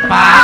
2, 3.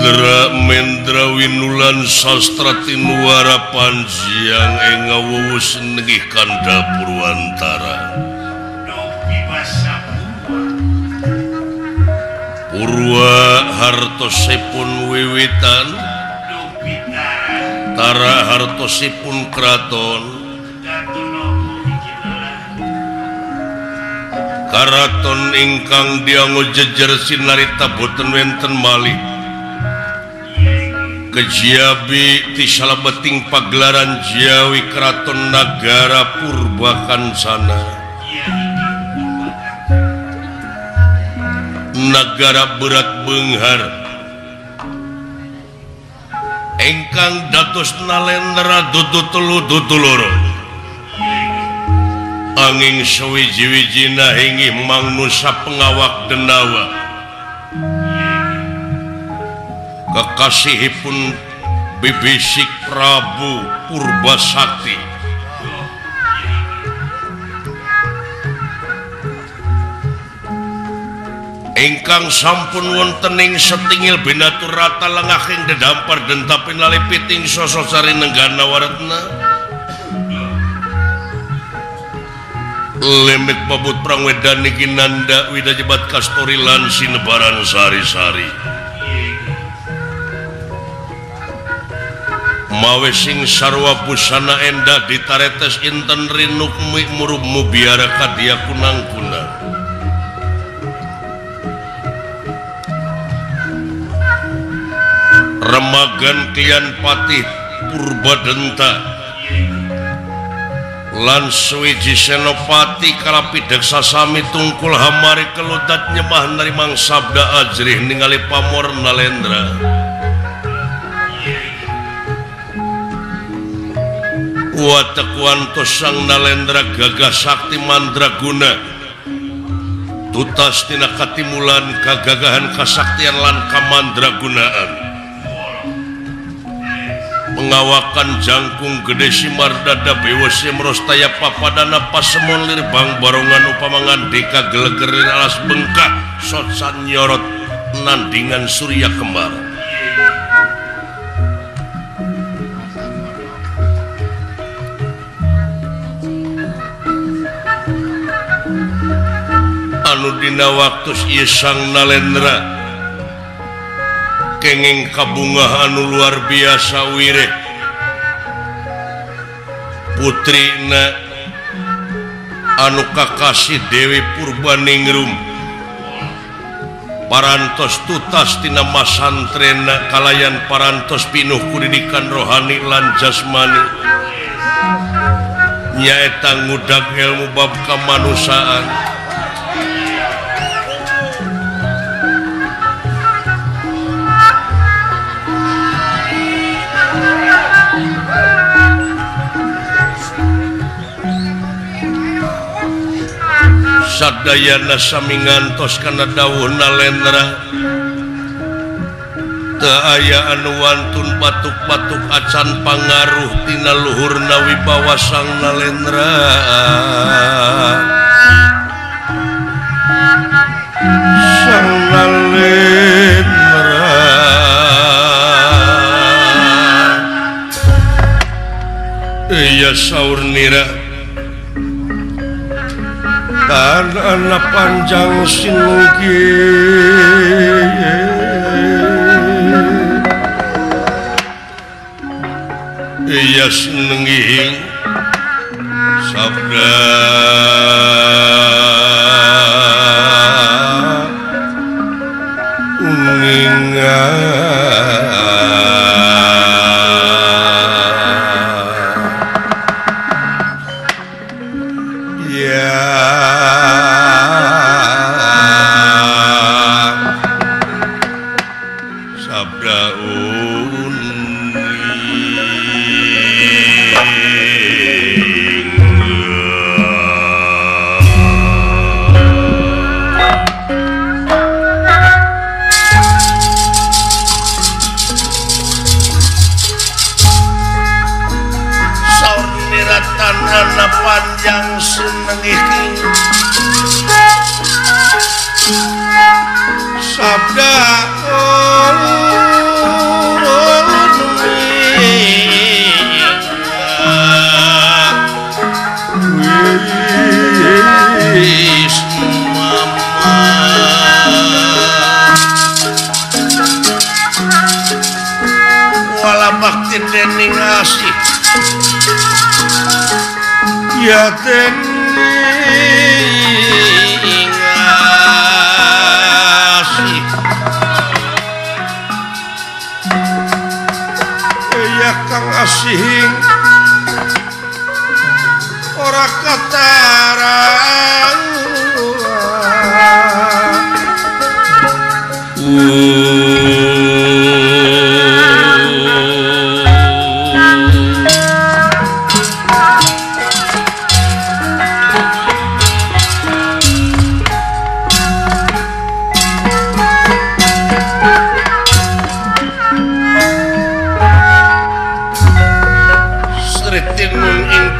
Indra Mendra Winulan Sastra Tinuara Panjiang ing ngawuwus nengih kandha Purwantara. Purwa hartosipun wiwitan, tara hartosipun kraton, karaton ingkang dianggo jejer sinarita boten wenten malih. Kejiabi ti salebeting pagelaran Jawi Kraton Nagara Purwakansana. Nagara berat beunghar ingkang dados nalendra dudu telu dudu loro. Anging sawiji-wijina inggih mangnusa pengawak denawa. Kekasihipun bibisik Prabu Purbasakti. Ingkang sampun wonten ing setingil binaturata lengahing dedampar dentapin lalipiting sosok sari nenggana waretna. Lemek babut perang wedan niki nanda wida jebat kastori lan sinebaran sari-sari. Mawe sing sarwa busana endah ditaretes inten rinukmi murubmu biara kadia kunang-kunang. Remagan kian patih Purbadenta lan suwiji senopati kalapidek sasami tungkul hamari keludat nyemah narimang sabda ajrih ningali pamor nalendra. Watekuantos sang nalendra gagah sakti mandraguna tutas tina katimulan kagagahan kasaktian lan kamandragunaan. Pengawakan jangkung gede simar dada bewose merostaya papadana pasemon lirbang barongan upamangan deka gelegerin alas bengkak sotsan nyorot nandingan surya kembar. Anu dina waktu ieu sang nalendra kenging kabungah anu luar biasa wireh putrina anu kakasih Dewi Purbaningrum parantos tutas tina masantrena kalayan parantos pinuh kudidikan rohani lan jasmani nyaeta ngudag ilmu bab kamanusiaan. Sadayana sami ngantos kana dawuh nalendra teu aya anu wantun batuk-batuk acan pangaruh tina luhurna wibawa sang nalendra. Sang nalendra iya saur nira tan anak panjang sinugi iya senengihing sabda uninga. Panjang senengih sabda. Sarwala bakti dening asih ya dening asih ya kang asih ora ketara.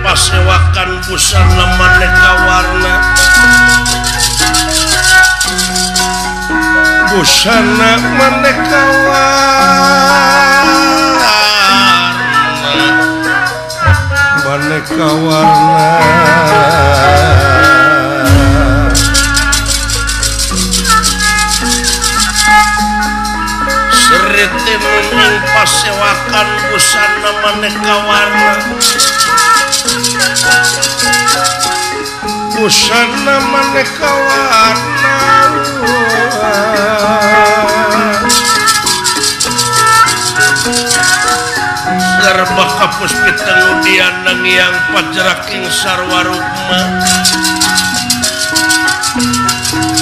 Pasewakan busana maneka warna busana maneka warna maneka warna Sritinun ing pasewakan busana maneka warna busana maneka warna serba kapus pitengudian nangiang pajraking sarwa rukma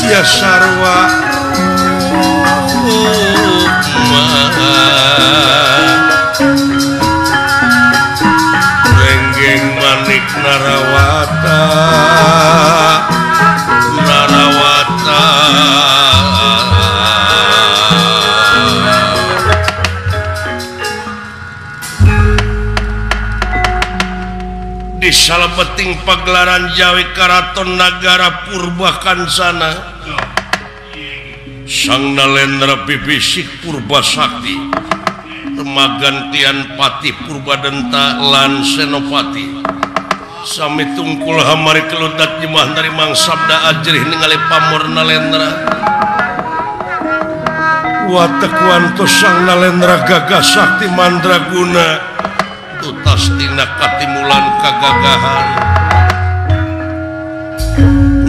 ya sarwa rukma renggeng manik narawata narawata di salebeting pagelaran Jawi Karaton Nagara Purba Kancana Sang Nalendra Bibisik Purba Sakti Remagantian Patih Purbadenta lan Senopati sami tungkul hamari keludat jemah narimang sabda ajrih ningali pamor Nalendra watek wantos Sang Nalendra gagah sakti mandraguna tutas tina katimulan kagagahan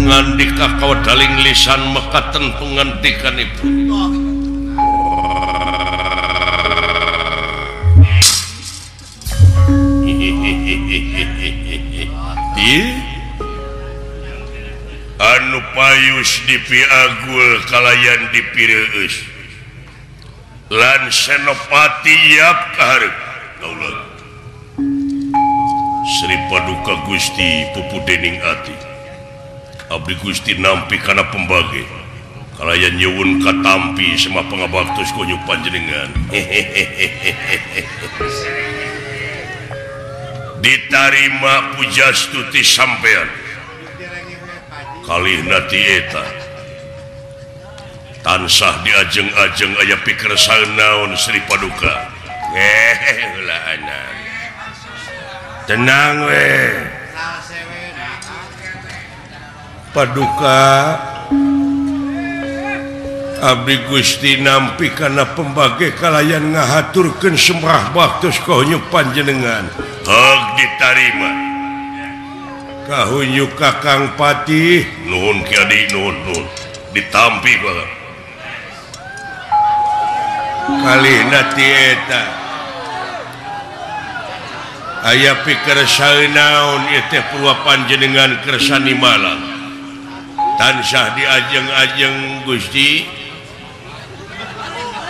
ngandika kawedaling lisan mekaten pengantikanipun. Anu payus dipiagul kalayan dipireueus lan Senopati yap kaharep kaula Sri Paduka Gusti pupu dening ati abdi Gusti nampi kana pembage kalayan nyuwun katampi sama pangabaktos konyu panjenengan. Ditarima pujastuti sampean kalihna ti eta tansah diajeng-ajeng aya pikersang naon Sri Paduka. Heula tenang we Paduka abdi Gusti nampi kana pembage kalayan ngahaturkeun sembah baktos kahunyu panjenengan. Heg ditarima kahunyu Kakang Patih. Nuhun Ki Adi, nuhun nuhun ditampi banget kalihna ti eta aya pikersa naon ieu teh purwa panjenengan kersani malam tansah diajeng-ajeng Gusti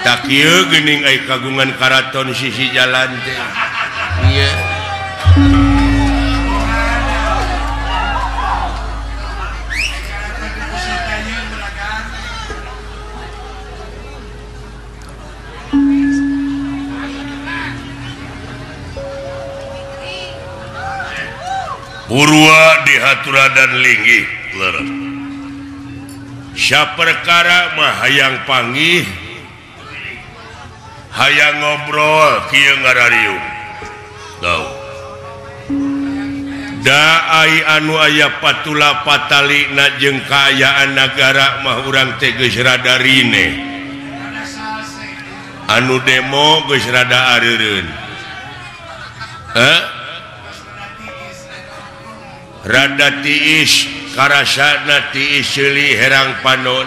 tak kieu geuning ai kagungan karaton sisi jalan teh. Ieu Purwa dihaturadan linggih leres saperkara mah hayang panggih hayang ngobrol kieu ngarariung tau da ai anu aya patula patalina jeung kaayaan nagara mah urang teh geus rada rine Anu demo geus rada areureun. Heh? Rada tiis karasana tiis seuli herang panon.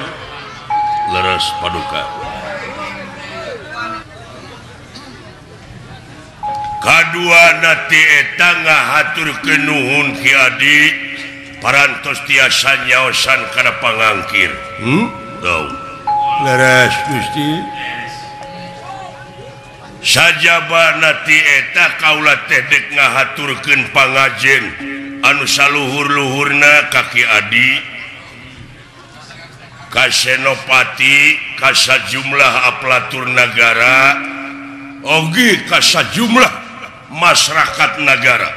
Leres paduka. Kadua nati eta ngahaturkeun nuhun Ki Adi parantos tiasa nyaosan kana pangangkir. Tau. Leres Gusti. Sajaba nati eta kaula teh dek ngahaturkeun pangajen anu saluhur-luhurna ka Ki Adi, ka Senopati, ka sajumlah aparatur nagara, oge ka sajumlah masyarakat nagara.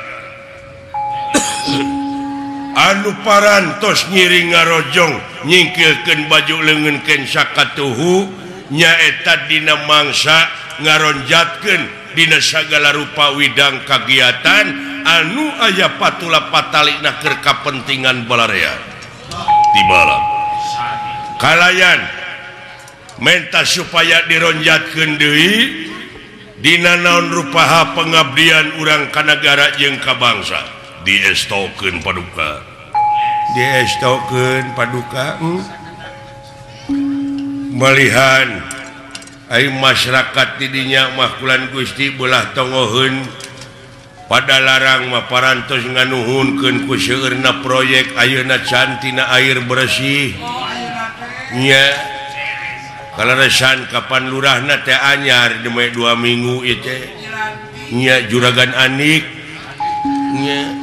Anu parantos ngiring ngarojong nyingkilkeun baju leungeun kensa katuhu nyaeta dina mangsa ngaronjatkeun dina sagala rupa widang kagiatan anu aya patula patalina keur kapentingan balarea. Tibalah kalayan menta supaya dironjatkeun deui dina naon rupaha pengabdian urang ka nagara jeung ka bangsa. Diestokeun paduka. Diestokeun paduka. Malihan ai masyarakat di dinya mah kulan Gusti belah tongoheun pada larang mah parantos nganuhunkeun ku seueurna proyek ayeuna cantina air bersih. Nya kaleresan kapan lurahna teh anyar demi 2 minggu ieu teh. Nya juragan Anik. Nya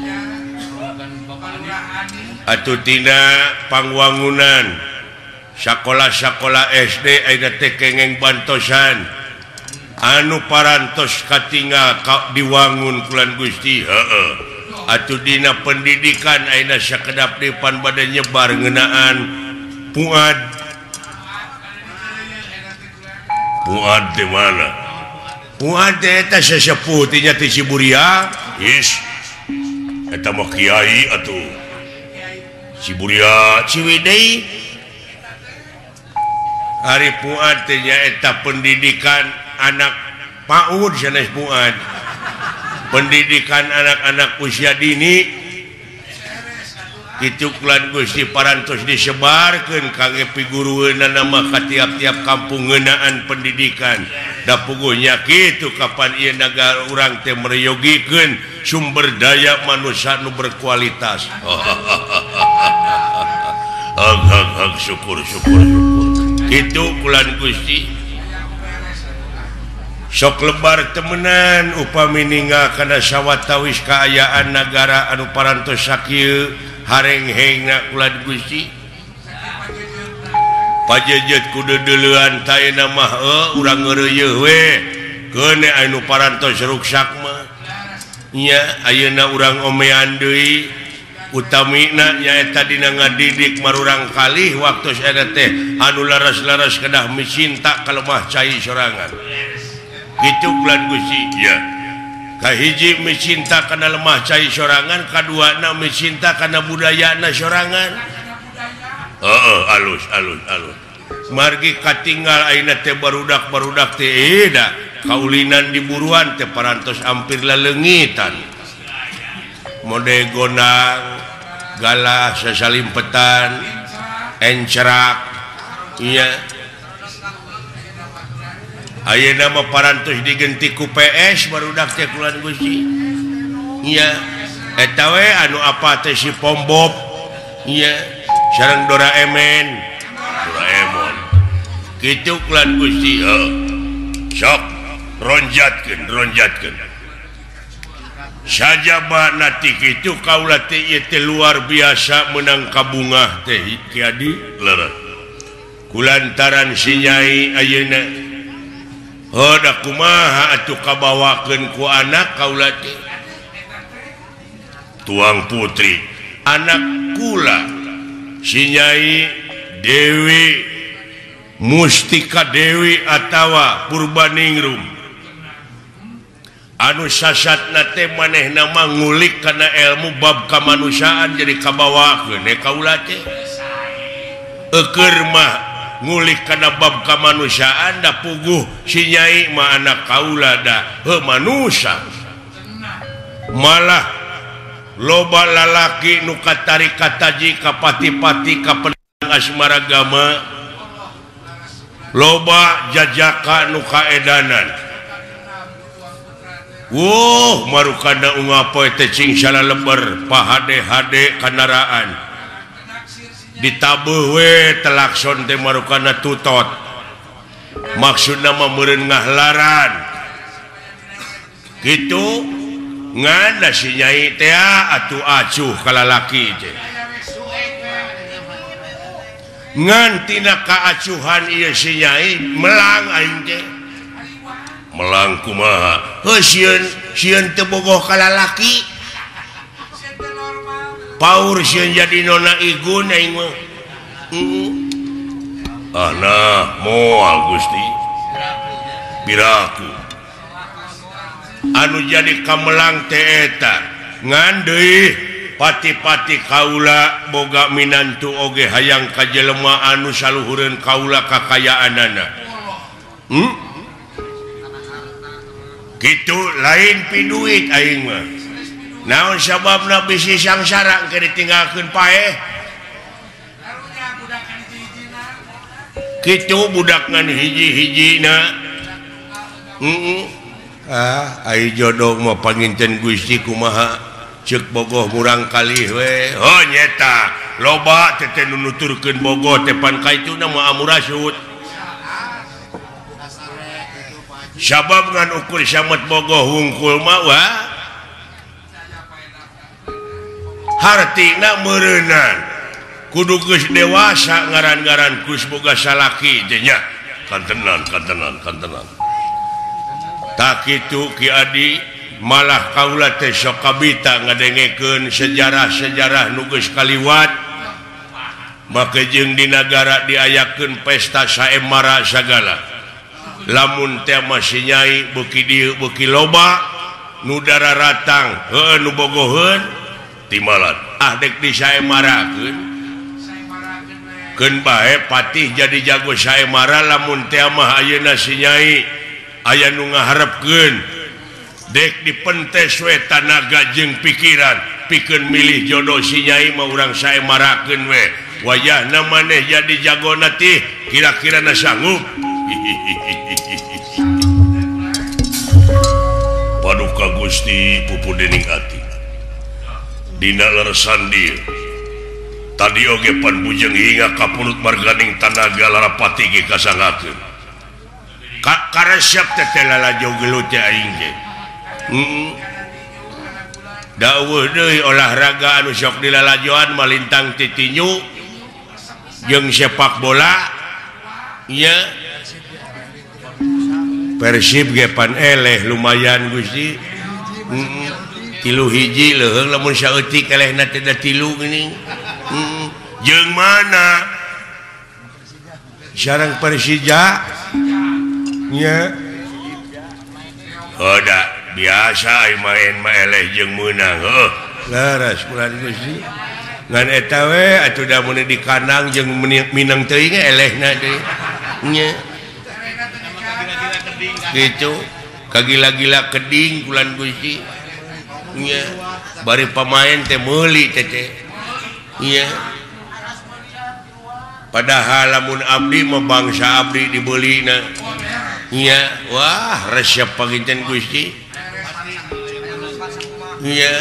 atuh tina pangwangunan sakola-sakola SD ayeuna teh kengeng bantosan anu parantos katingal diwangun kulan Gusti. Heeh. Atuh dina pendidikan ayeuna sakedap depan bade nyebar ngeunaan Puad. Puad di mana? Puad teh eta sesepuh teh nya ti Ciburia. Is eta mah kiai atuh. Ciburia Ciwidey. Ari Puad teh nyaeta pendidikan anak PAUD sanes Puad. Pendidikan anak-anak usia dini. Kitu kulan Gusti parantos disebarkeun kangge pigurueunana mah ka tiap-tiap kampung ngeunaan pendidikan. Da puguhnya kitu kapan ieu nagara urang teh meryogikeun sumber daya manusia nu berkualitas. Hag hag hag syukur syukur syukur. Kitu kulan Gusti. Sok lebar temenan upami ninggal kana sawatawis kaayaan nagara anu parantos sakieu harenghengna kulan Gusti. Pajejet kudu deuleuan taena mah urang ngeureuyeuh we. Keune anu parantos ruksak mah. Nya ayeuna urang omean deui. Utamina nyaeta dina ngadidik marurang kalih waktu eta teh anu laras-laras kedah micinta ka lemah cai sorangan. Kitu kulan Gusti. Ya. Kahiji micinta kana lemah cai sorangan, kaduana micinta kana budayana sorangan. Heeh, alus alus alus. Margi katinggal ayeuna teh barudak-barudak teh da kaulinan di buruan teh parantos hampir laleungitan. Mode gondang, galah sasalimpetan, encerak, iya. Ayeuna mah parantos digenti ku PS barudak teh kulan Gusti. Iya, eta we anu apa teh si Pombob. Iya, sareng Doraemon. Doraemon. Kitu kulan Gusti, heuh. Sok ronjatkeun, ronjatkeun. Sajaba nati kitu kaula teh ieu teh luar biasa meunang kabungah teh Ki Adi. Leres. Kulantaran si Nyai ayeuna heuh da kumaha atuh kabawakeun ku anak kaula teh. Tuang putri anak kula si Nyai Dewi Mustika Dewi atawa Purbaningrum. Anu sasatna teh manehna mah ngulik kana ilmu bab kamanusiaan jadi kabawakeun we kaula teh. Eueur mah ngulik kana bab kamanusiaan da puguh si Nyai mah anak kaula da heuh manusia. Malah loba lalaki nu katarik kataji ka pati-pati ka pedang asmaragama loba jajaka nu kaedanan. Wuh marukana unggal poe teh cing salaleber pahade-hade kandaraan ditabuh we telakson teh marukana tutot maksudna mah meureun ngahlaran kitu. Ngan da si Nyai teh atuh acuh ka lalaki teh. Ngan tina kaacuhan ieu si Nyai melang aing teh. Melang kumaha? Heuh sieun sieun teu bogoh ka lalaki. Paur sieun jadi nona igun aing mah. Ah nah moal Gusti. Piraku anu jadi kamelang teh eta ngan deui pati-pati kaula boga minantu oge hayang ka jelema anu saluhureun kaula kakayaanana. Kitu lain piduit aing mah. Naon sababna bisi sangsara engke ditinggalkeun paeh. Kitu budak ngan hiji-hijina. Ah, ai jodoh mah panginten Gusti kumaha ceuk bogoh murang kali we. Oh nyeta loba teh teh nu nuturkeun bogoh teh pan ka ituna mah amurasut. Sabab ngan ukur samet bogoh wungkul mah wah. Hartina meureunan kudu geus dewasa ngaran-ngaran geus boga salaki teh nya. Kantenan kantenan kantenan. Tak kitu Ki Adi malah kaula teh sok kabita ngadengekeun sejarah-sejarah nu geus kaliwat make jeung di nagara diayakeun pesta saemara sagala lamun teh mah si Nyai beuki dieu beuki loba nu dararatang heueuh nu bogoheun timalan ah dek disaemarakeun keun bae patih jadi jago saemara lamun teh mah ayeuna si Nyai aya nu ngaharepkeun dek dipentes we tanaga jeung pikiran pikeun milih jodoh si Nyai mah urang saemarakeun we wayahna maneh jadi jagona teh kira-kira na sanggup. Paduka Gusti pupu dening ati dina leresan dieu tadi oge pan bujeng hingga kapunut marganing tanaga larapati ge kasangakeun karesep teh lalajo gelut teh aing teh. Dawuh deui olahraga anu sok dilalajoan malintang titinju jeung sepak bola nya. Persib ge pan eleh lumayan Gusti. 3-1 leuheung lamun saeutik elehna teh da 3 geuning. Jeung mana? Sareng Persija nya. Oh da biasa ai main mah eleh jeung meunang heuh. Leres bulan Gusti. Ngan eta we atuh da mun di kandang jeung minang teuing elehna deui. Nya. Kitu kagila-gila keding bulan Gusti. Nya. Bari pamain teh meuli teh teh. Nya. Padahal lamun abdi mah bangsa abdi dibeulina. Nya, wah resep panginten Gusti. Nya.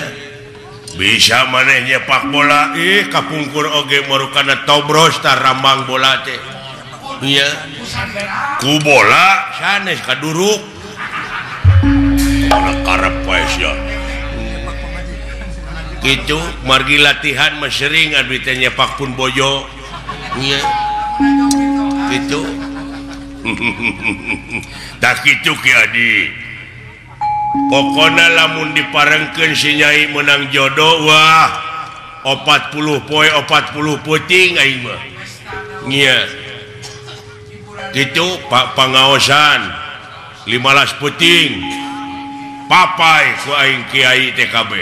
Bisa maneh nyepak bola ih kapungkur oge marukana tobros tah rambang bola teh. Nya. Ku bola sanes kaduruk. Ana karep wae sia. Kitu margi latihan mah sering abdi teh nyepak pun bojo. Nya. Kitu. Tah kitu Ki Adi. Pokona lamun diparengkeun si Nyai menang jodoh wah 40 poe 40 peuting aing mah. Nya. Kitu Pak pangaosan 15 peuting. Papai ku aing kiai TKB.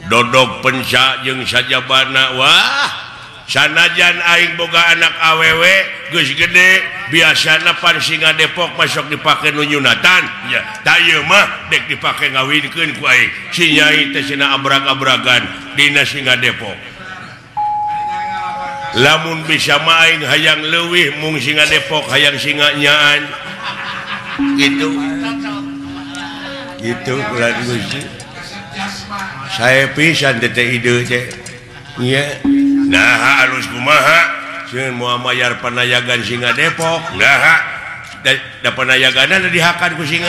Dodog penca jeung sajabana wah Sanajan aing boga anak awewe geus gede biasana pan singa Depok masuk dipake nu nyunatan. Ya, tah ieu mah dek dipake ngawinkeun ku aing. Si nyai teh cenah abrag-abragan dina singa Depok. Lamun bisa mah aing hayang leuwih mung singa Depok hayang singa nyaan. Gitu. Gitu ulah Gusti. Saya pisan teh ide teh. Nya. Nah alus kumaha sieun moal mayar panayagan singa Depok. Nah da panayaganna dihakan ku singa.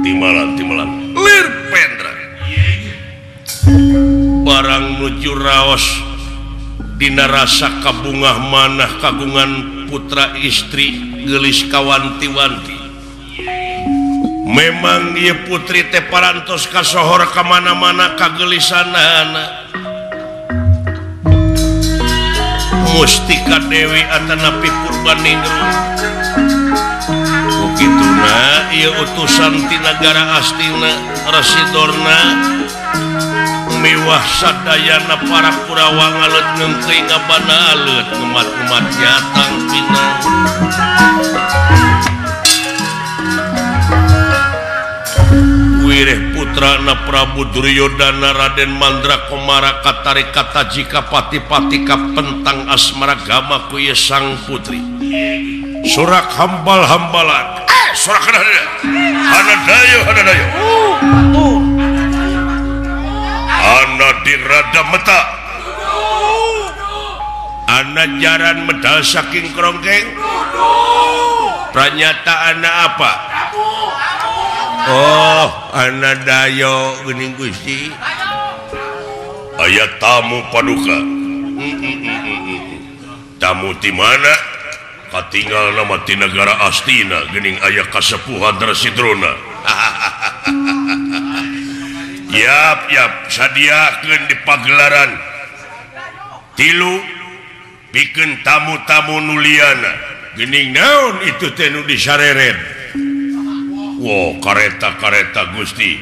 Timalan-timalan lir pendra. Barang nuju raos dina rasa kabungah manah kagungan putra istri geulis kawanti-wanti. Memang ieu putri teh parantos kasohor ka mana-mana kageulisanana. Mustika Dewi atanapi Purbaningrum. Kukituna ieu utusan ti nagara Astina Rasidorna miwah sadayana para Kurawa ngaleut ngeungkeuy ngabana aleut ngemat-ngemat nyatang pinang. Wireh putrana Prabu Duryodana Raden Mandra Komara katarik katajika pati-pati kapentang asmara gama ku ieu sang putri. Sorak hambal-hambalan. Sorak hanadayo hanadayo. Ana dirada meta. Ana jaran medal saking kerongkeng. Pranyataan apa? Oh, ana dayo geuning Gusti. Aya tamu paduka. Tamu ti mana? Katinggal nama ti nagara Astina geuning aya kasepuhan Rasidrona. Yap yap sadiakeun di pagelaran. Tilu pikeun tamu-tamu nuliana. Geuning naon itu teh nu disareret. Wow, kareta-kareta Gusti.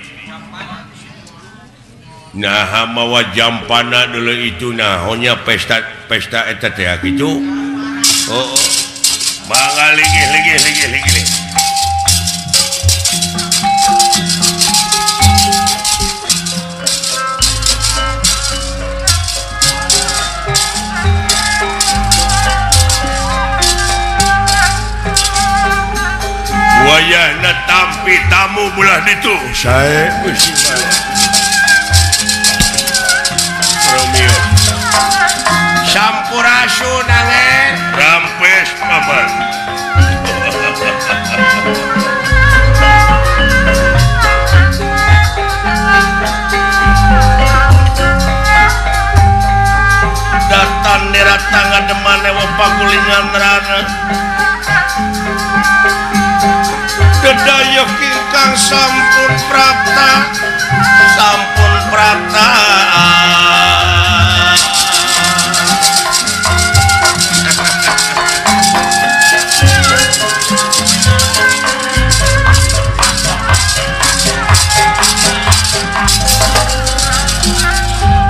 Nah, mawa jampana dulu itu nah, honya pesta eta teh kitu. Oh, oh. Mangga linggih linggih linggih linggih. Wayahna tampi tamu belah ditu. Sae Gusti Romeo. Sampurasun ange. Rampes paman. Datan niratangan demane pagulingan rana. Dedayok ingkang sampun prapta, sampun prapta.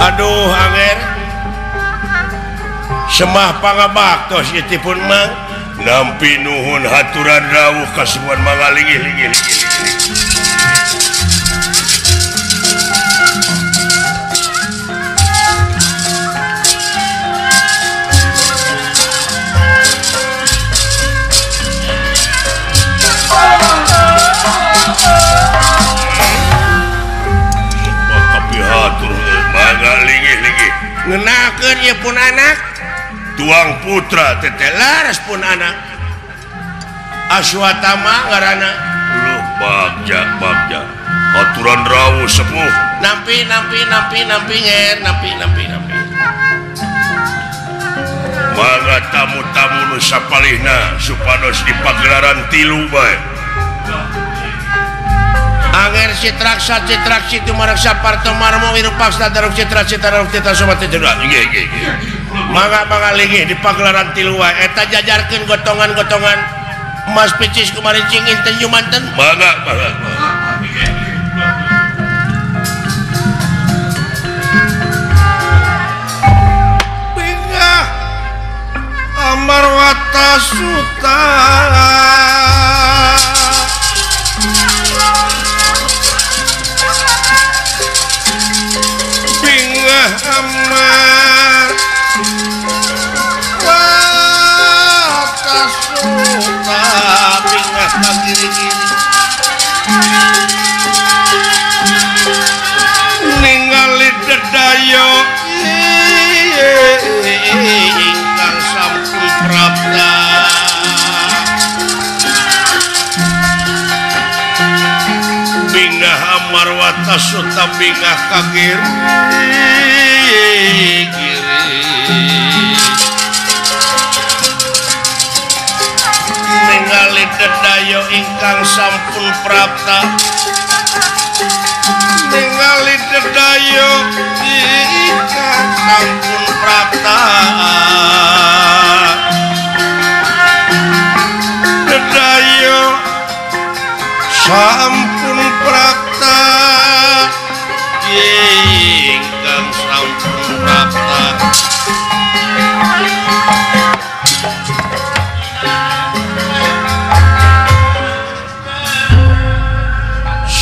Aduh anger, semah pangabaktos itipun mang. Nampi nuhun haturan rawuh kasuwan mangalinggih linggih linggih linggih. Maka pihatur mangalinggih linggih. Ngenakeun ieu pun anak. Tuang putra teteh laras pun anak. Aswatama ngaranna. Luh bagja bagja. Aturan rawuh sepuh. Nampi nampi nampi nampi nger nampi nampi nampi. Mangga tamu-tamu nu sapalihna supados di pagelaran tilu bae. Anger citraksa citraksi tumaraksa parto marmo wirupaksa daruk citra citra daruk citra sobat citra. Nggih nggih nggih. Mangga mangga linggih di pagelaran tilu wae. Eta jajarkeun gotongan-gotongan emas picis kumarincing inten jumanten. Mangga mangga. Amarwata Suta bingah Amarwata Suta bingah kagiri-giri ningali dedayo ingkang sampun prapta bingah Amarwata Suta bingah kagiri ningali dedayo ingkang sampun prapta ningali dedayo ingkang sampun prapta dedayo sampun prapta ingkang sampun prapta.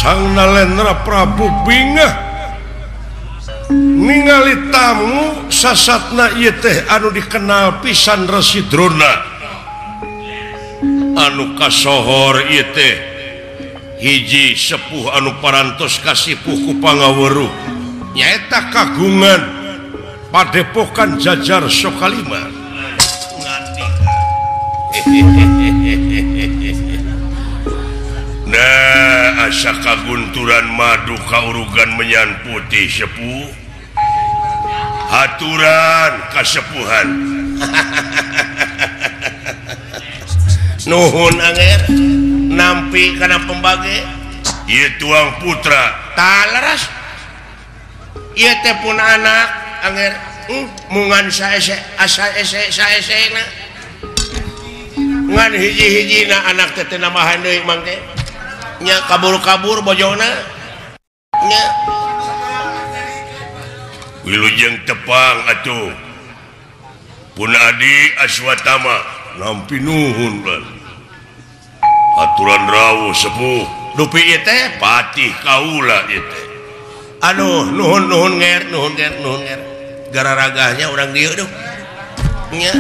Sang Nalendra Prabu bingah ningali tamu sasatna ieu teh anu dikenal pisan Resi Drona anu kasohor ieu teh hiji sepuh anu parantos kasipuh ku pangaweruh nyaeta kagungan padepokan Jajar Sokalima ngandika. Nah, asa kagunturan madu kaurugan menyan putih sepuh aturan kasepuhan. Nuhun anger nampi kana pembage ieu tuang putra taleres ieu teh pun anak anger mungan saese asa ese saesena ngan hiji-hijina anak teh teu nambahan deui mang teh nya kabur-kabur bojona nya wilujeng tepang atuh pun adi Aswatama nampi nuhun lan aturan rawuh sepuh dupi ieu teh patih kaula ieu teh aduh nuhun nuhun nger nuhun nger nuhun nger gararagahnya urang dieu duh nya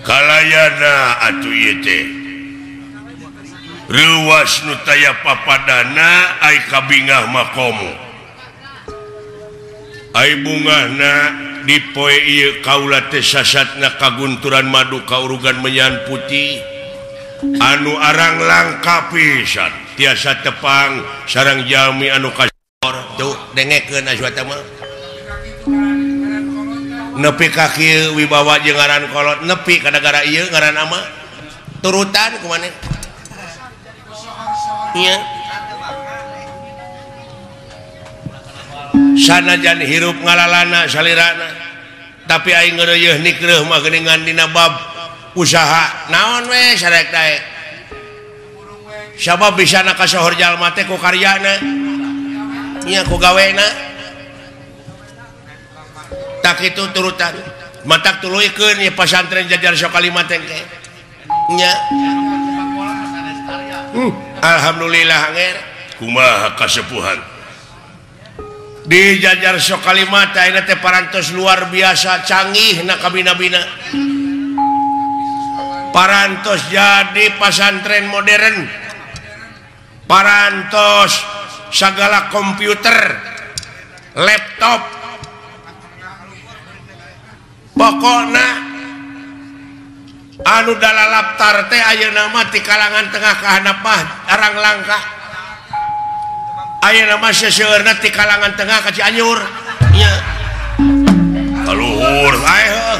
kalayana atuh ieu teh reuwas nu taya papadana ai kabingah makomo ai bungahna di poe ieu kaula teh sasatna kagunturan madu kaurugan menyan putih anu arang langka pisan tiasa tepang sareng jalmi anu kasor tuh dengekeun Aswatama nepi ka kieu wibawa jeung ngaran kolot nepi ka nagara ieu ngaran ama turutan kumaneh. Iya. Sanajan hirup ngalalana salirana tapi aing ngeureuyeun nikreuh mah geuningan dina bab usaha naon we sarek daek sabab bisana kasohor jalma teh ku karyana nya ku gawena tak kitu turutan matak tuluykeun ieu pasantren Jajar Sokalima teh nya. Alhamdulillah anger kumaha kasepuhan di Jajar Sokalima teh ayeuna teh parantos luar biasa canggih na kabina-bina parantos jadi pasantren modern parantos sagala komputer laptop pokokna anu dalalaptar teh ayeuna mah ti kalangan tengah ka handap mah arang langka ayeuna mah seseueurna ti kalangan tengah ka Cianjur nya kaluhur ae heuh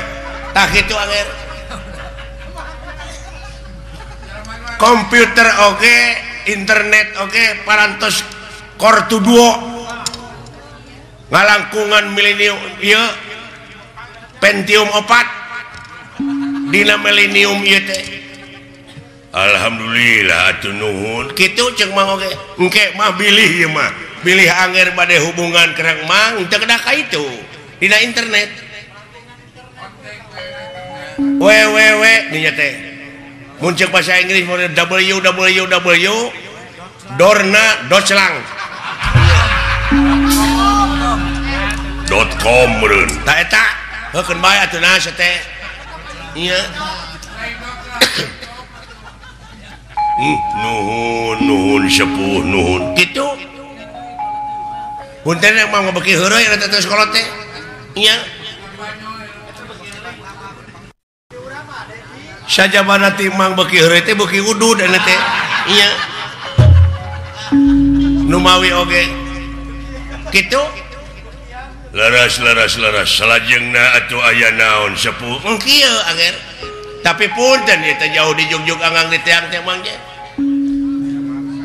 tah kitu anger komputer oge internet oge parantos core 2 duo ngalangkungan milenium ieu Pentium 4 dina milenium ieu teh. Alhamdulillah atuh nuhun kitu ceuk mang oge engke mah bilih ieu mah bilih anger bade hubungan kerang mang teu kedah ka itu dina internet. www dinya teh mun ceuk bahasa Inggris mun www dorna doclang .com meureun ta eta heukeun bae atuh naha teh ieu. Nuhun nuhun sepuh nuhun kitu punten mah beuki heureuy eta teh sekolah teh nya sajabana ti mang beuki heureuy teh beuki udud eta teh nya nu mawi oge kitu leres leres leres salajengna atuh aya naon sepuh kieu anger. Tapi punten ieu teh jauh di jugjug anggang di tiang teh mang ge.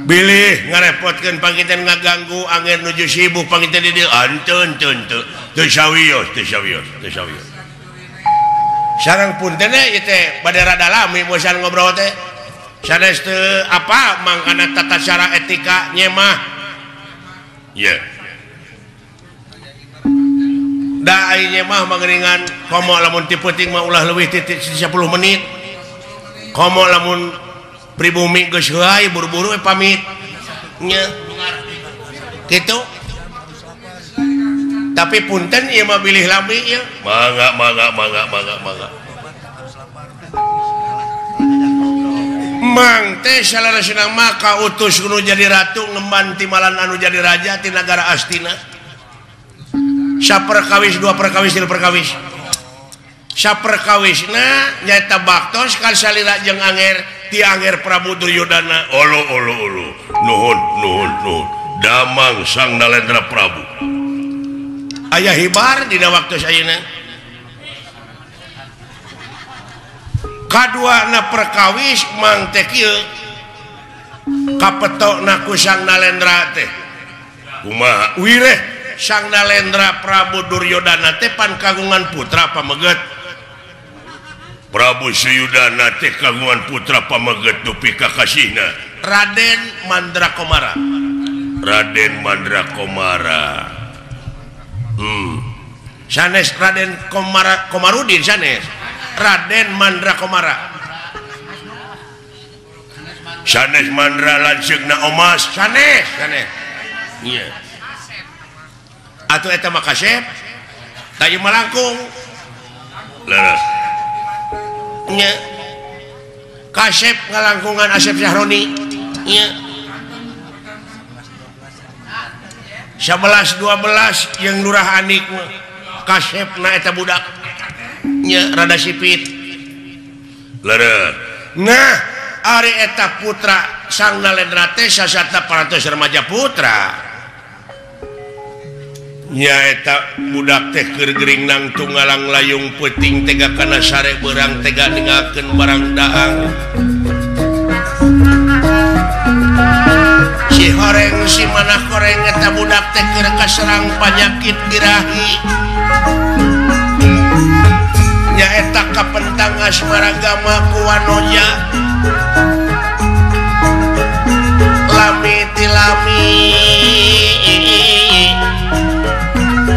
Bilih ngarepotkeun panginten ngaganggu anger nuju sibuk panginten di dieu henteu henteu henteu teu sawios teu sawios teu sawios. Sareng punten ieu teh bade rada lami bosan ngobrol teh. Sanes teu apa mang kana tata cara etika nyemah. Ye. Da ai nyemah mangeringan komo lamun ti peuting mah ulah leuwih ti 10 menit. Komo lamun pribumi geus heuay buru-buru we pamit. Nya. Kitu. Tapi punten ieu mah bilih lami ieu. Mangga mangga mangga mangga mangga. Mang teh salarasna mah kautus nu jadi ratu ngemban timalan anu jadi raja ti nagara Astina. Saperkawis dua perkawis tilu perkawis saperkawisna nyaeta baktos kan salira jeung anger ti anger Prabu Duryodana. Olo olo olo nuhun nuhun nuhun damang sang Nalendra Prabu aya hibar dina waktu ayeuna. Kaduana perkawis mang teh kieu kapetokna ku sang Nalendra teh kumaha wireh Sang Nalendra Prabu Duryodana teh pan kagungan putra pameget. Prabu Suyudana teh kagungan putra pameget dupi ka kasihna Raden Mandrakomara. Raden Mandrakomara. Sanes Raden Komara Komarudin sanes Raden Mandrakomara. Sanes Mandra lanceukna Omas sanes sanes. Iya. Atuh eta mah kasep da ieu mah langkung leres nya kasep ngalangkungan Asep Syahroni nya 11 12 jeung Lurah Anik mah kasepna eta budak nya rada sipit leres. Nah ari eta putra Sang Nalendra teh sasatna parantos remaja putra nyaeta budak teh keur gering nang tunggalang layung peuting tega kana sare beurang tega ningalkeun barang daang si horeng si manah koreng eta budak teh keur kaserang panyakit birahi nyaeta kapentang asmaragama ku wanoja lami tilami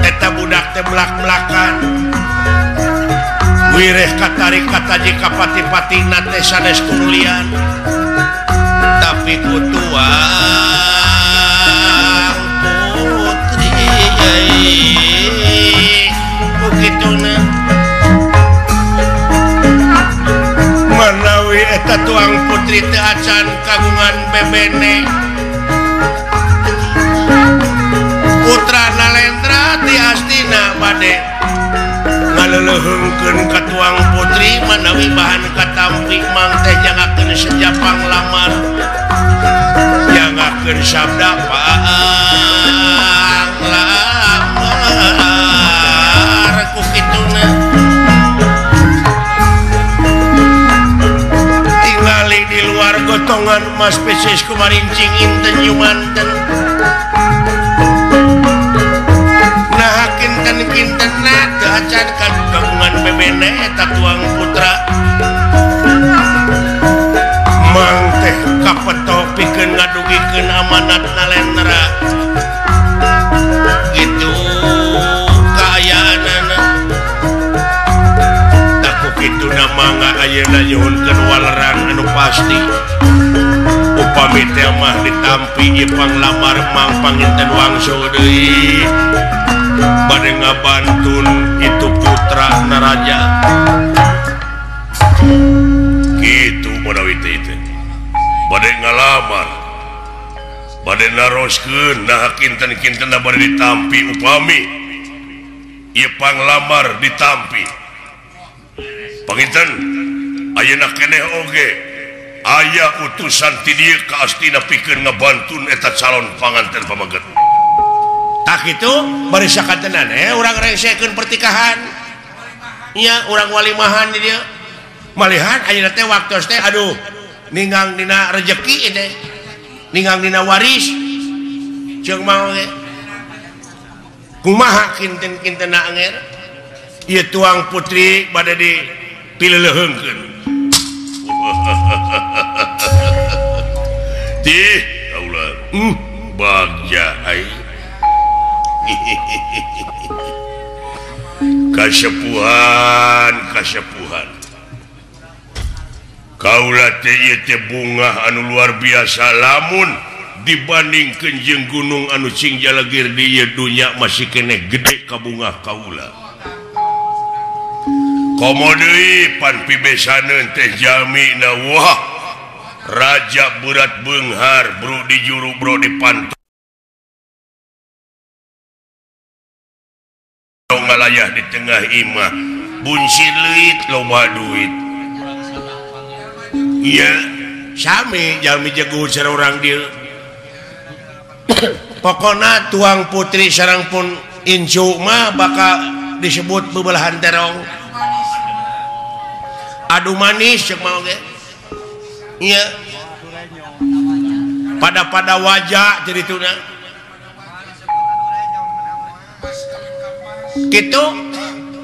eta budak teh melak-melakan wireh katarik kataji kapati-patina teh sanes kunulian tapi ku tuang putri ku kituna manawi eta tuang putri teh acan kagungan bebene putra Nalendra ti Astina bade ngaleuleungkeun ka tuang putri manawi bahan katampi mang teh jangakeun sejapang lamar jangakeun sabda paang lamar ku kituna tingali di luar gotongan mas spesies kumarincing inten yumanten nah kinten-kinten teu acan kagungan bebene eta tuang putra mang teh kapeto pikeun ngadugikeun amanat Nalendra gitu kaayaanana tah ku kituna mang ngaberekeun waleran anu pasti. Upami teh mah ditampi ieu panglamar mang panginten wangsul deui. Bade ngabantun itu putra naraja. Kitu manawi teh teh. Bade ngalamar. Bade naroskeun nah kinten-kintenna bade ditampi upami ieu panglamar ditampi. Panginten ayeuna keneh oge aya utusan ti dieu ka Astina pikeun ngabantun eta calon panganten pameget. Tak kitu bari sakantenan urang rengsekeun pertikahan. Nya urang walimahan di dieu. Malihan ayeuna teh waktos teh aduh ninggang dina rejeki teh. Ninggang dina waris. Ceuk mah oge. Kumaha kinten-kintenna anger? Ieu tuang putri bade di pileuleheungkeun. Tih, kaula. Bagja ai. Kasepuhan, kasepuhan. Kaula teh ieu teh bunga anu luar biasa lamun dibandingkeun jeung gunung anu cing jalegir di ieu dunya masih keneh gede ka bunga kaula. Komo deui pan pibesaneun teh jamina wah raja berat beunghar bro di juru bro di panto ngalayah di tengah imah buncir leuit loba duit. Iya sami jalmi jago sareng urang dieu. Pokona tuang putri sareng pun incu mah bakal disebut bebelahan terong. Adu manis cek mah oge. Iya. Pada-pada wajah jadi tuna. Gitu.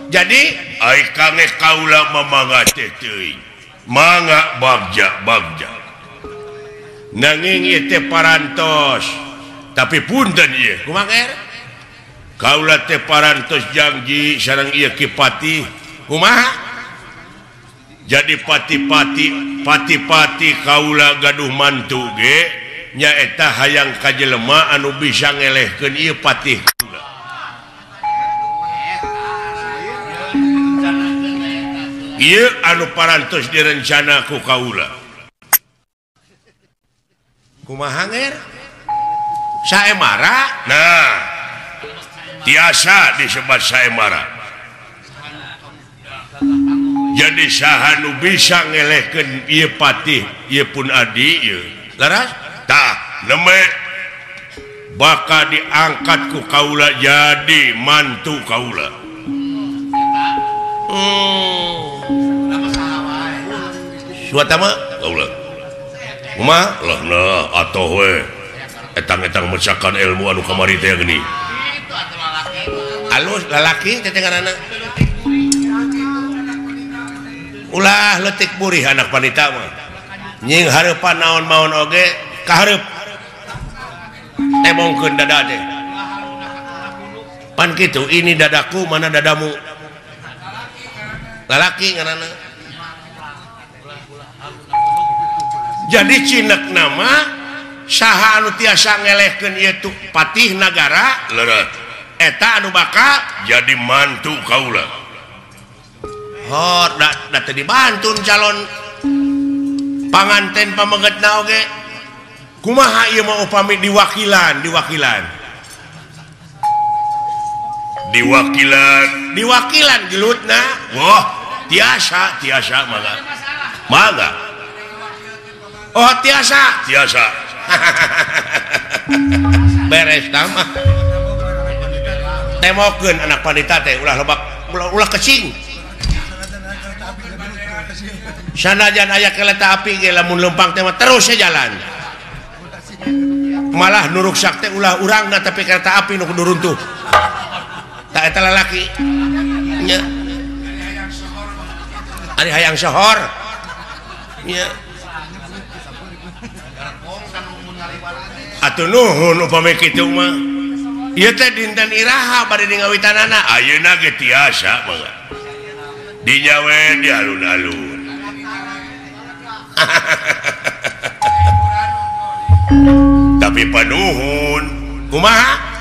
Jadi ai kange kaula mamanga teh teuing. Mangga bagja bagja. Nanging ieu teh parantos. Tapi punten ieu. Kumaha er? Kaula teh parantos janji sareng ieu Ki Patih. Kumaha? Jadi pati-pati pati-pati kaula gaduh mantu ge nyaeta hayang ka jelema anu bisa ngelehkeun ieu patih. Ieu anu parantos direncana ku kaula. Kumaha nger? Saemara? Nah, tiasa disebat saemara. Jadi saha nu bisa ngelehkeun ieu patih ieu pun adi ieu. Leres? Tah, neme bakal diangkat ku kaula jadi mantu kaula. Suatama kaula. Kumaha? Lah nah atoh we. Etang-etang mecakan ilmu anu kamari teh geuning. Alus lalaki teh ngaranna. Ulah leutik burih anak wanita mah. Nying hareupan naon-maon oge kahareup. Temongkeun dada teh. Pan kitu ini dadaku mana dadamu. Lalaki ngaranna. Jadi cinek nama saha anu tiasa ngelehkeun ieu tu patih nagara leres eta anu bakal jadi mantu kaula. Hor da teu dibantun calon panganten pamegetna oge. Kumaha ieu mah upami diwakilan, diwakilan. Diwakilan, diwakilan gelutna. Wah, tiasa, tiasa mangga. Mangga. Oh, tiasa, tiasa. Beres tah mah. Temokeun anak panita teh ulah lebak, ulah kecing. Sanajan aya kereta api ge lamun lempang teh mah terus jalan. Malah nu ruksak teh ulah urangna tapi kereta api nu kudu runtuh. Tak eta lalaki. Nya. Ari hayang sohor. Nya. Atuh nuhun upami kitu mah. Ieu teh dinten iraha bade di ngawitanana. Ayeuna ge tiasa mangga. Dinya we di alun-alun. Tapi panuhun kumaha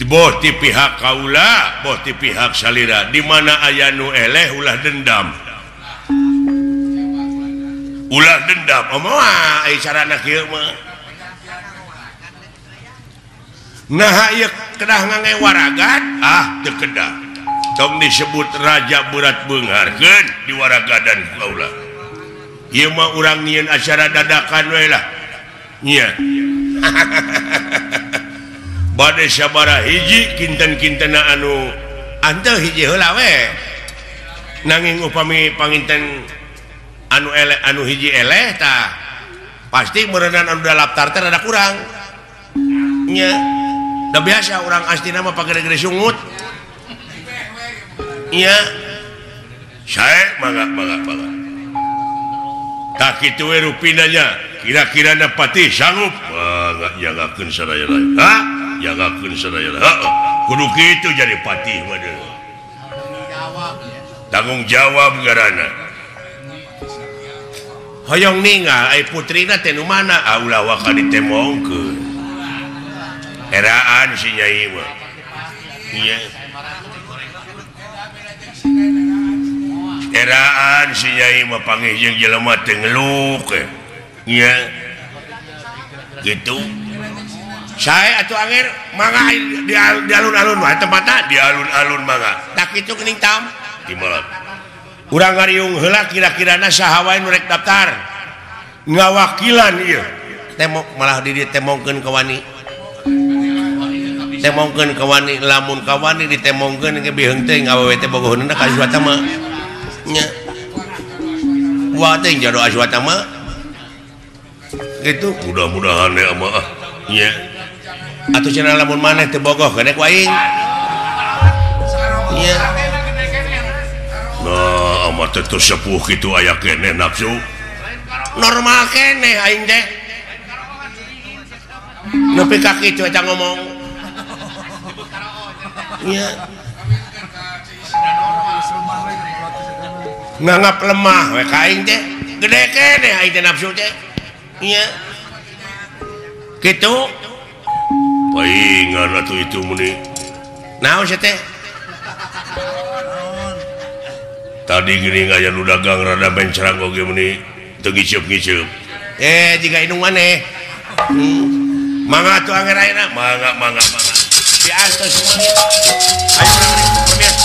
boh ti pihak kaula boh ti pihak salira di mana aya nu eleh ulah dendam omoa ai carana kieu mah nah ieu kedah ngange waragat ah teu kedah tong disebut raja berat beungharkeun di waragadan kaula ieu mah urang nyieun acara dadakan we lah nya. Bade sabaraha hiji kinten-kintena anu anteu hiji heula we nanging upami panginten anu eleh anu hiji eleh tah pasti meureunan anu daftar teh rada kurang nya. Da biasa urang astina mah pagede-gede sungut nya. Sae mangga mangga mangga tah kitu we rupina nya kira-kirana patih sanggup mangga jagakeun sadaya lain ha jagakeun sadaya heeh kudu kitu jadi patih mah deui tanggung jawab garana hoyong ninggal ai putrina teh nu mana ah ulah waka ditemongkeun eraan si nyai mah nya eraan si nyai mah panggih jeung jelema teh ngeluk nya gitu. Saya atuh anger mangga di alun-alun wae tempatna di alun-alun mangga tak kitu geuning tam timalat urang ngariung heula kira-kirana saha wae nu rek daftar ngawakilan ieu temok malah di dieu temongkeun ka wani temongkeun ka wani lamun ka wani ditemongkeun ge biheung teh awewe teh bogoheunna ka Aswata mah nya wa teh jodoh Aswata mah gitu mudah-mudahan ya mah nya atuh cenah lamun maneh teu bogoh gede ku aing nya. Nah amat teh sepuh kitu aya keneh nafsu normal keneh aing teh nepi ka kitu eta ngomong nya nganggap lemah we ka aing teh gede keneh aing teh nafsu teh nya kitu paingan atuh itu meni naon sia teh tadi geuning aya nu dagang rada bencerang oge meni teu ngiceup-ngiceup jiga indung maneh mangga atuh anger ayeuna mangga mangga mangga diantos kumaha ayo urang rek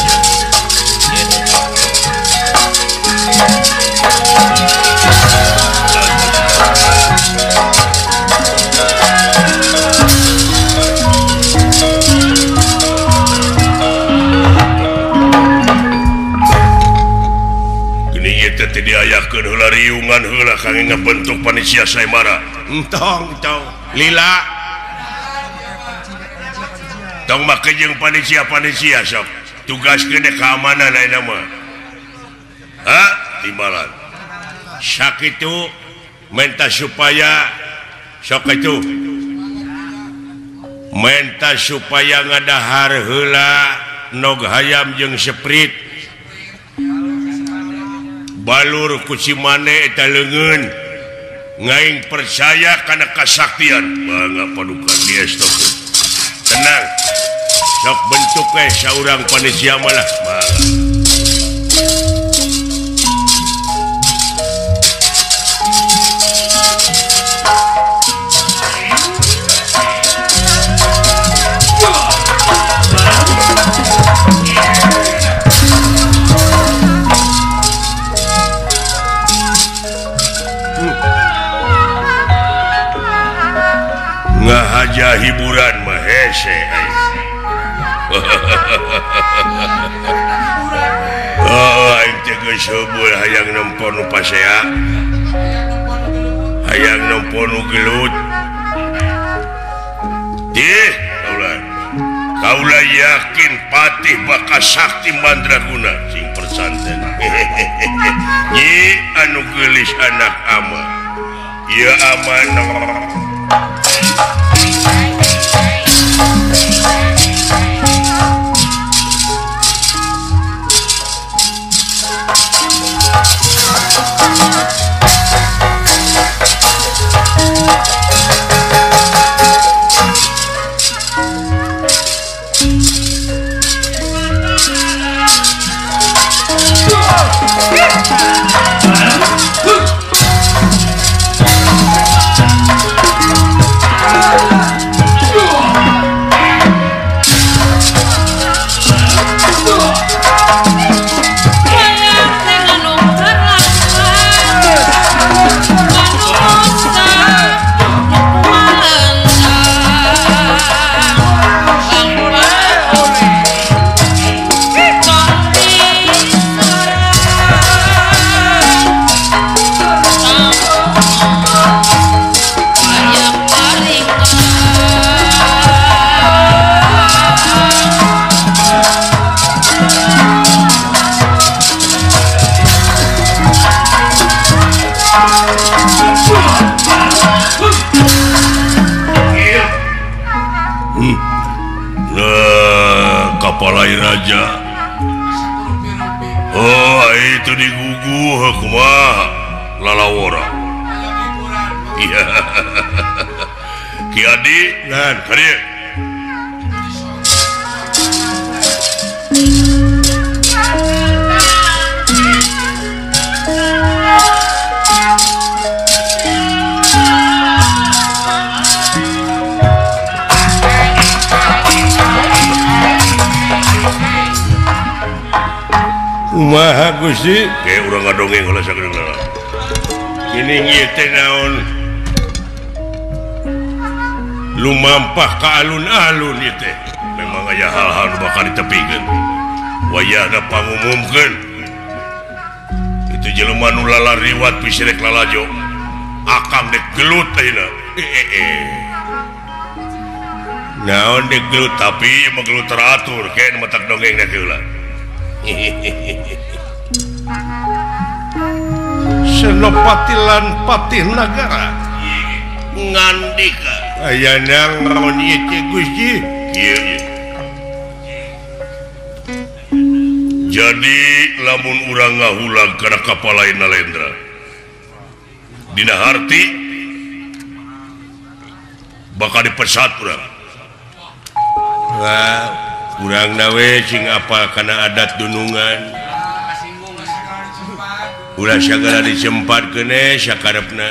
diayakeun heula riungan heula kangge ngabentuk panitia saemara entong tong lila tong make jeung panitia-panitia sok tugaskeun keamanan ayeuna mah ha timbalan sakitu menta supaya sok itu menta supaya ngadahar heula nog hayam jeung seprit balur kucimane eta leungeun ngaing percaya kana kasaktian mangga paduka diestokeun tenang sok bentuk we saurang panitia malah mangga. Ngahaja hiburan mah hese. Oh, aing teh geus heubeul hayang nempo nu pasea. Hayang nempo nu gelut. Ih, kaula. Kaula yakin patih bakal sakti mandraguna sing persanten. Nyi anu geulis anak ama. Ieu aman. Nah, kapalai raja. Oh, itu diguguh kumaha lalawora. Iya. Ki Adi, nah, ka dieu. Kumaha Gusti? Ge urang ngadongeng heula sagedeung. Gini ieu teh naon? Lumampah ka alun-alun ieu teh. Memang aya hal-hal nu bakal ditepikeun. Wayahna pangumumkeun. Itu jelema nu lalariwat bisi rek lalajo. Akang dek gelut ayeuna. Naon dek gelut tapi ieu mah gelut teratur keun matak dongeng da heula. Senopati lan Patih Nagara ngandika aya naon ieu teh Gusti? Kieu ieu. Jadi lamun urang ngahulag kana kapalai Nalendra dina harti bakal dipesat urang. Wah, urang nawe sing apal kana adat dunungan. Ulah sagala disempat keune sakarepna.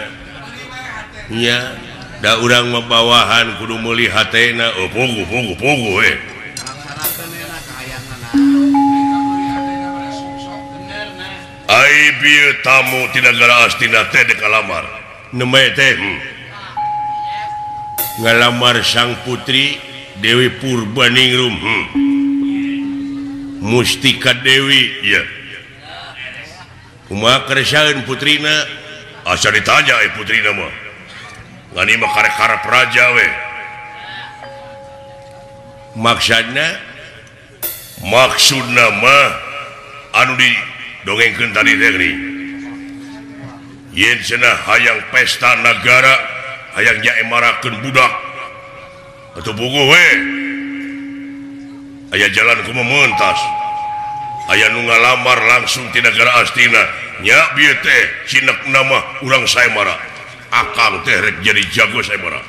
Nya, da urang mah bawahan kudu meuli hatena. Oh, puguh puguh puguh we. Ai bieu tamu ti nagara Astina teh dek ngalamar. Nembe teh ngalamar sang putri Dewi Purbaningrum. Mustika Dewi ya. Kumaha keresaeun putrina? Asa ditanya eh putrina mah. Ngani mah karek karep raja we. Maksudna? Maksudna mah anu didongengkeun tadi teh geuning. Yen cenah hayang pesta nagara, hayang nyaemarakeun budak. Atuh puguh we. Aya jalan kumaha mentas. Aya nu ngalamar langsung ti nagara Astina. Nya bieu teh cinekna mah urang saemara. Akang teh rek jadi jago saemara.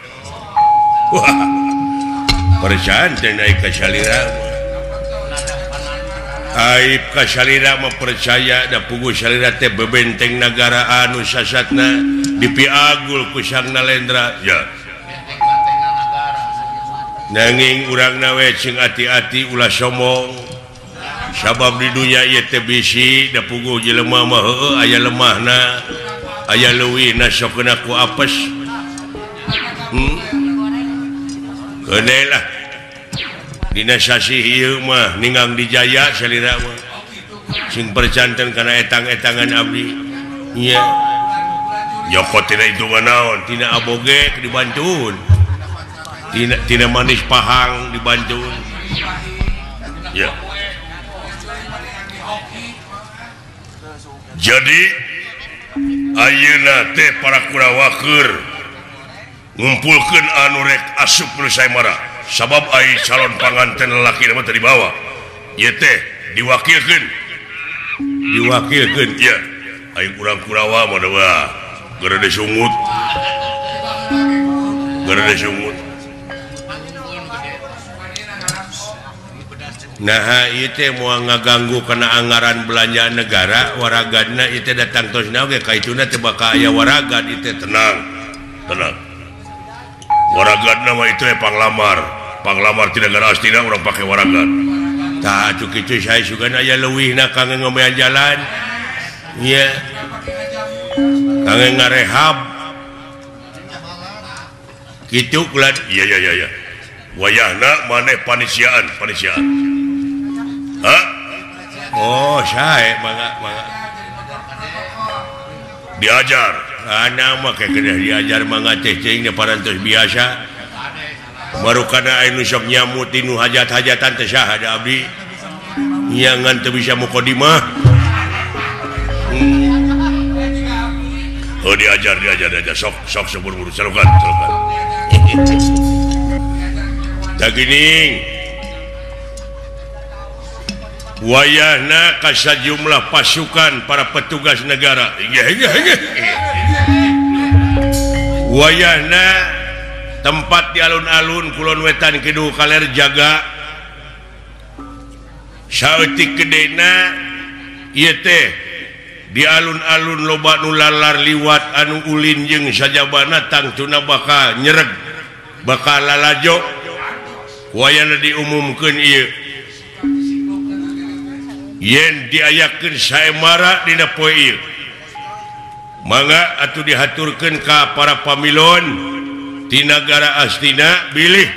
Wah. Percayaan teh naik ka salira. Aib ka salira mah percaya da puguh salira teh bebenteng nagara anu sasatna dipiagul ku Sang Nalendra. Ya. Nanging urang nawe sing ati-ati ulah sombong. Sabab di dunya ieu teh bisi da puguh jelema mah heueuh aya lemahna, aya leuwihna sok kena ku apes. Keune lah. Dina sasih ieu mah ninggang dijaya salira mah. Sing percanten kana etang-etangan abdi. Nya. Nyokot tina hitungan naon? Tina aboge dibantuun. Tina manis pahang dibantuun. Ya. Jadi ayeuna teh para Kurawa keur ngumpulkeun anu rek asup nu saemara. Sabab ai calon panganten lalaki mah teu dibawa. Ieu teh diwakilkeun. Diwakilkeun ya. Ai urang Kurawa mah wah geureude sungut. Geureude sungut. Nah ieu teh moal ngaganggu kana anggaran belanja negara waragadna ieu teh datang tosna oge ka ituna teh bakal aya waragad ieu teh. Tenang, tenang. Waragadna mah itu panglamar. Panglamar ti nagara Astina urang pake waragad. Tah atuh kitu sae sugan aya leuwihna kangge ngomean jalan. Nya. Kangge ngarehab. Kitu kula. Iya iya iya iya. Wayahna maneh panisiaan, panisiaan. Hah? Oh, sae mangga mangga. Diajar. Ana mah kedah diajar mangga teh cing parantos biasa. Baru kana anu sok nyamut tinu hajat-hajatan teh saha da abdi. Nya ngan teu bisa mukadimah. Oh diajar diajar sok sok seburu-buru celukan tak gini wayahna ka sajumlah pasukan para petugas negara wayahna tempat di alun-alun kulon wetan kidul kaler jaga saeutik gedena ieu teh di alun-alun loba nu lalar liwat anu ulin jeung sajabana tangtuna bakal nyereg bakal lalajo wayahna diumumkeun ieu yen diayakeun saemara dina poe ieu mangga atuh dihaturkeun ka para pamilon ti nagara Astina bilih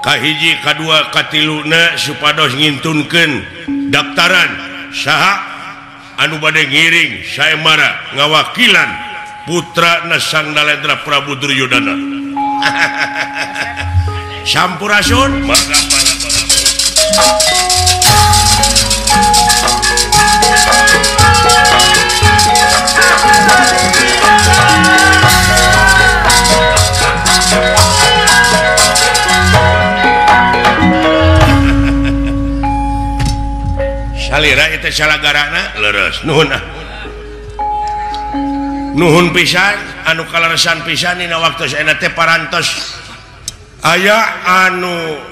kahiji kadua katiluna supados ngintunkeun daftaran saha anu bade ngiring saemara ngawakilan putrana Sang Nalendra Prabu Duryodana. Sampurasun. Mangga mangga mangga. Salira itu salagarana leres nuhun ah. Nuhun pisan anu kaleresan pisan dina waktu saena teh parantos aya anu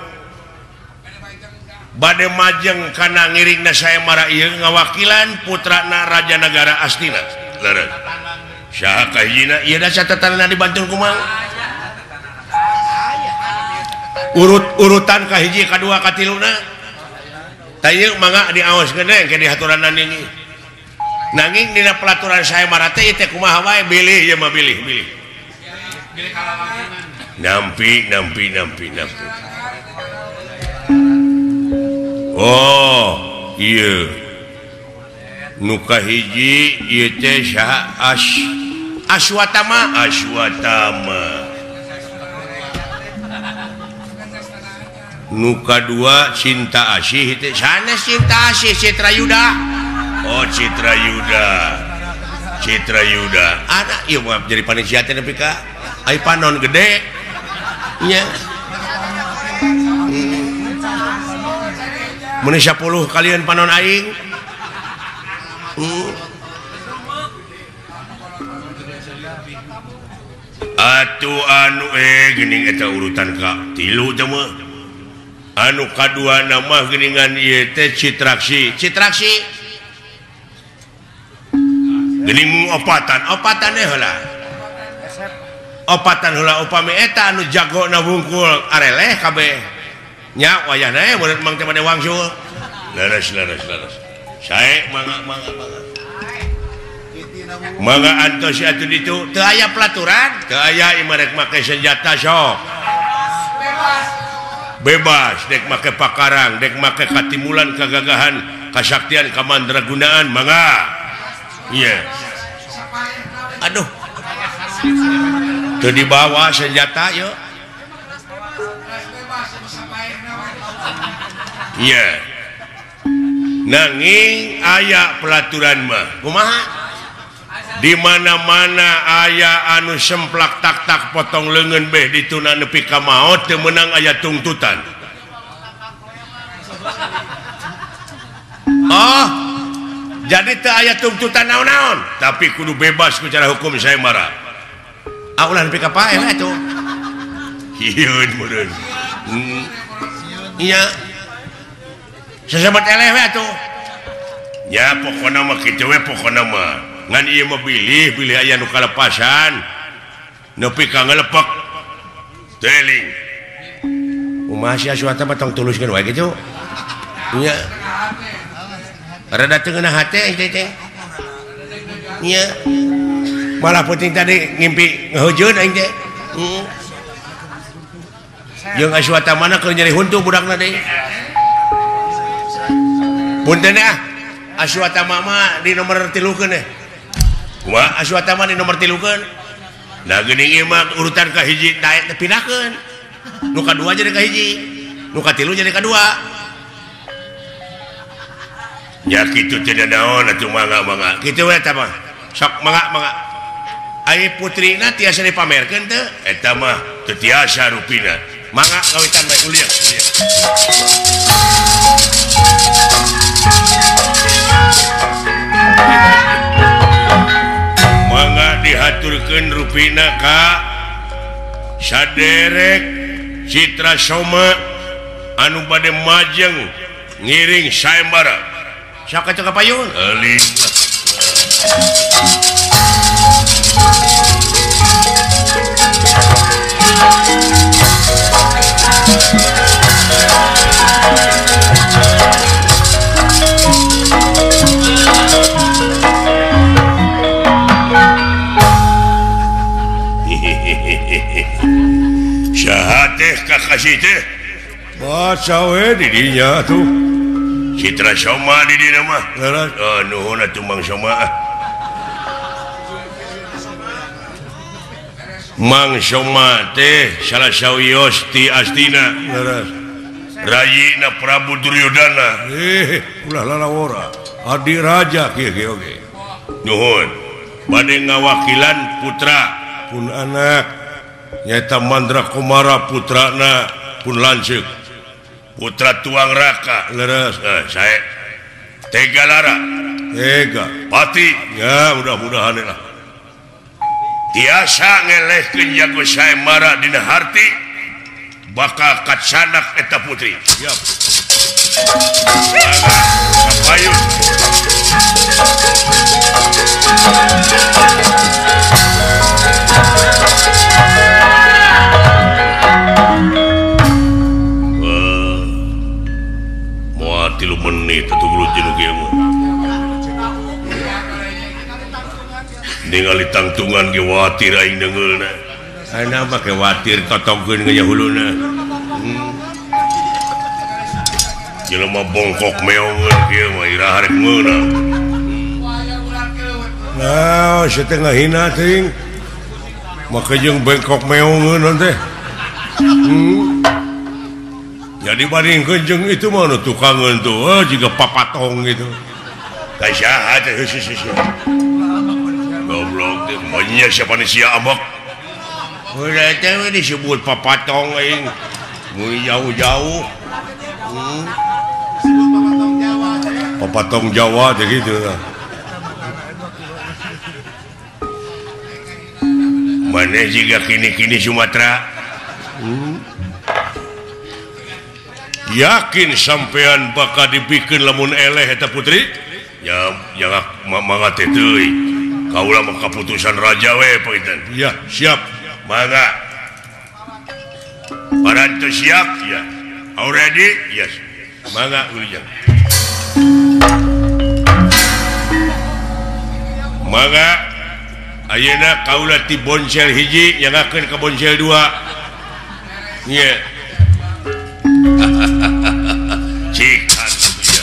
bade majeng kana ngiringna saemara ieu ngawakilan putrana Raja Nagara Astina leres saha kahijina ieu da catatanna dibantul kumaha urut-urutan kahiji kadua katiluna tayeu mangga diaoskeun deui ke dihaturanan ini nanging dina pelaturan saemara teh teh kumaha wae bilih ieu mah bilih bilih nampi nampi nampi nampi oh ieu nu kahiji ieu teh saha Aswatama Aswatama nu kadua Cinta Asih teh sanes Cinta Asih Citra Yuda oh Citra Yuda Citra Yuda anak ieu mah jadi panitia teh nepi ka ai panon gede nya mun 10 kalian panon aing atuh anu geuning eta urutan ka tilu teh mah anu kadua nama geuningan ieu teh Citraksi Citraksi geuning mung opatan opatan teh heula opatan heula upami eta anu jagona wungkul areleh kabeh nya wayahna we murid mang teh bade wangsul leres leres leres sae mangga mangga mangga mangga antos atuh ditu teu aya pelaturan teu aya ieu rek make senjata sok bebas dek make pakarang dek make katimulan kagagahan kasaktian kamandragunaan mangga iya aduh teu dibawa senjata yuk iya nanging aya pelaturan mah kumaha di mana-mana aya anu semplak tak-tak potong leungeun beh dituna nepi ka maot teu meunang aya tungtutan. Oh, jadi teu aya tungtutan naon-naon, tapi kudu bebas ku cara hukum saemara. Ah ulah nepi ka paeh atuh. Hieun meureun. Iya. Sasabat eleh we atuh. Ya pokona mah kitu we pokona mah. Ngan ieu mah bilih bilih aya nu kalepasan nepi ka ngalepek teling kumaha sia suata mah tong tuluskeun wae kitu nya rada teu ngeunah hate teh teh nya malah penting tadi ngimpi ngahujeun aing teh jeung Aswata mana keur nyeri huntu budakna deui punten ah Aswata mah di nomor 3 keun eh kumaha Aswatama di nomor 3 keun nah geuning ieu mah urutan ka hiji daek teh pindahkeun nu kadua jadi ka hiji nu katilu jadi kadua nya kitu teh naon atuh mangga mangga kitu we tah mah sok mangga mangga Ari putrina tiasa dipamerkeun teu? Eta mah teu tiasa rupina. Mangga kawitan bae ulieu. Mangga dihaturkeun rupina ka saderek Citra Soma anu bade majeng ngiring sayembara. Sok atuh ka payun. Euling. Saha teh kakasih teh? Baca we di dinya tuh. Citra Soma di dinya mah. Leres. Oh, nuhun atuh Mang Soma. Mang Soma teh salah sawios ti Astina. Leres. Rayina Prabu Duryodana. Ulah lalawora. Adi raja kieu ge oge. Nuhun. Bade ngawakilan putra pun anak nyaeta Mandra Kumara putrana pun lanceuk. Putra Tuang Raka. Leres. Sae. Tega Lara. Tega. Pati. Ya mudah-mudahan lah. Tiasa ngelehkeun jago sayembara dina harti bakal kacanak eta putri. Siap. Mangga kapayun. Moal 3 menit atuh gelut jeung kieu mah. Ningali tangtungan ge watir aing deungeulna. Ayeuna mah ge watir totongkeun ge huluna. Jelema bongkok meongeun kieu mah iraha rek meunang. Nah, sia teh ngahina teuing. Make jeung bengkok meongeun teh. Jadi bandingkeun jeung itu mah nu tukangeun tuh, oh, jiga papatong gitu. Ka saha teh heuh. Goblok teh manya siapa nih sia ambek. Udah teh we disebut papatong aing. Mun jauh-jauh. Papatong Jawa teh gitu lah. Maneh jiga kini-kini Sumatera. Yakin sampean bakal dibikeun lamun eleh eta putri? Ya, jangan mangga teh teuing. Kaula mah kaputusan raja we panginten. Ya, siap. Mangga. Parantos siap? Ya. Already? Yes. Mangga ulijang. Mangga ayeuna kaula ti boncel hiji nyangakeun ka boncel 2. Nya. Cikan ya.